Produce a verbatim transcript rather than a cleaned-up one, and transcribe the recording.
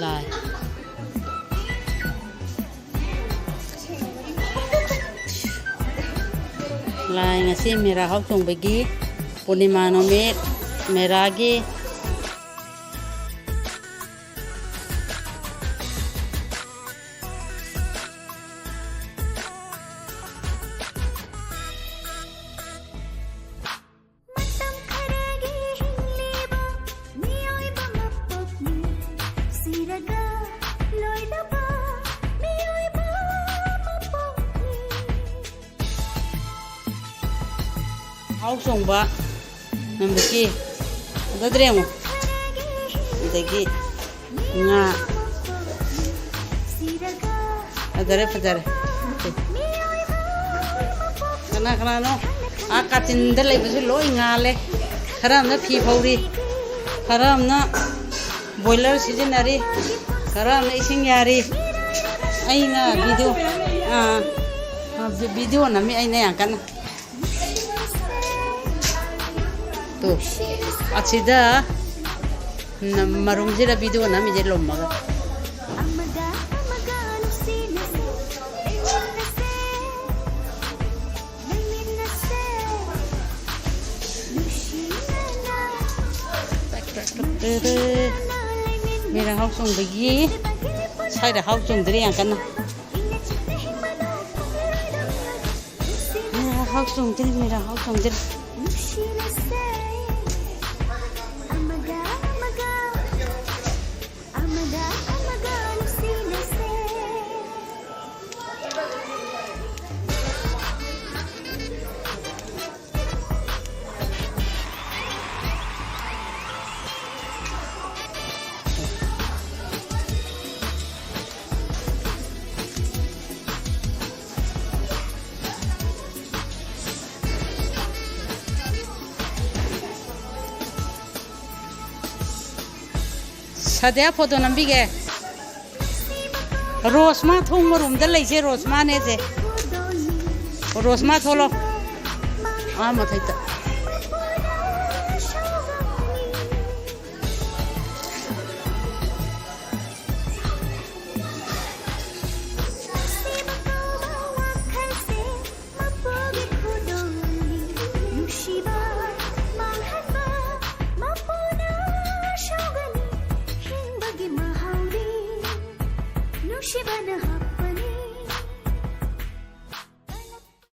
ꯂꯥꯏ꯫ ꯂꯥꯏ ꯉꯁꯤ ꯃꯦꯔꯥ ꯍꯥꯎ ꯆꯣꯡꯕꯒꯤ ꯄꯨꯔꯅꯤꯃꯥ ꯅꯨꯃꯤꯠ ꯃꯦꯔꯥꯒꯤ꯫ ꯃꯇꯝ ꯈꯔꯒꯤ ꯍꯤꯡꯂꯤꯕ ꯃꯤꯑꯣꯏꯕ ꯃꯄꯣꯛꯅꯤ꯫ ꯁꯤꯔꯒ ꯂꯣꯏꯗꯕ ꯃꯤꯑꯣꯏꯕ ꯃꯄꯣꯛꯅꯤ꯫ ꯍꯥꯎ ꯆꯣꯡꯕ ꯅꯨꯃꯤꯠꯀꯤ ꯐꯖꯗ꯭ꯔꯦ ꯌꯦꯡꯉꯣ꯫ ꯑꯗꯒꯤ ꯉꯥ꯫ ꯐꯖꯔꯦ, ꯐꯖꯔꯦ꯫ ꯀꯅꯥ ꯀꯅꯥꯅꯣ? ꯑꯥ ꯀꯥꯆꯤꯟꯗ ꯂꯩꯕꯁꯨ ꯂꯣꯏ ꯉꯥꯜꯂꯦ꯫ ꯈꯔ ꯑꯃꯅ ꯐꯤ ꯐꯧꯔꯤ, ꯈꯔ ꯑꯃꯅ ꯕꯣꯏꯂꯔ ꯁꯤꯖꯤꯟꯅꯔꯤ, ꯈꯔ ꯑꯃꯅ ꯏꯁꯤꯡ ꯌꯥꯔꯤ꯫ ꯑꯩꯅ ꯚꯤꯗꯤꯑꯣ, ꯑꯥ, ꯚꯤꯗꯤꯑꯣ ꯅꯝꯃꯤ ꯑꯩꯅ ꯌꯥꯝ ꯀꯟꯅ꯫ ꯇꯨ, ꯑꯁꯤꯗ ꯅꯝ-, ꯃꯔꯨꯝꯁꯤꯗ ꯚꯤꯗꯤꯑꯣ ꯅꯝꯃꯤꯁꯦ ꯂꯨꯝꯃꯒ꯫ ꯑꯃꯒ ꯑꯃꯒ ꯅꯨꯡꯁꯤꯅꯁꯦ, ꯂꯩꯃꯤꯟꯅꯁꯦ, ꯂꯩꯃꯤꯟꯅꯁꯦ, ꯅꯨꯡꯁꯤꯅꯅ, ꯃꯦꯔꯥ ꯍꯥꯎ ꯆꯣꯡꯕꯒꯤ ꯁ꯭ꯋꯥꯏꯗ ꯍꯥꯎ ꯆꯣꯡꯗ꯭ꯔꯤ ꯌꯥꯝ ꯀꯟꯅ꯫ ꯃꯦꯔꯥ ꯍꯥꯎ ꯆꯣꯡꯗ꯭ꯔꯤ, ꯃꯦꯔꯥ ꯍꯥꯎ ꯆꯣꯡꯗ꯭ꯔꯤ꯫ ꯅꯨꯡꯁꯤꯅꯁꯦ, ꯑꯃꯒ ꯑꯃꯒ, ꯑꯃꯒ ꯑꯃꯒ ꯅꯨꯡꯁꯤꯅꯁꯦ꯫ ꯁꯥꯗꯤꯌꯥ, ꯐꯣꯇꯣ ꯅꯝꯕꯤꯒꯦ꯫ ꯔꯣꯁꯃꯥ ꯊꯣꯡ ꯃꯔꯨꯝꯗ ꯂꯩꯁꯦ, ꯔꯣꯁꯃꯥꯅꯦ ꯁꯦ꯫ ꯔꯣꯁꯃꯥ ꯊꯣꯛꯂꯣ꯫ ꯑꯥ ꯃꯊꯛꯇ꯫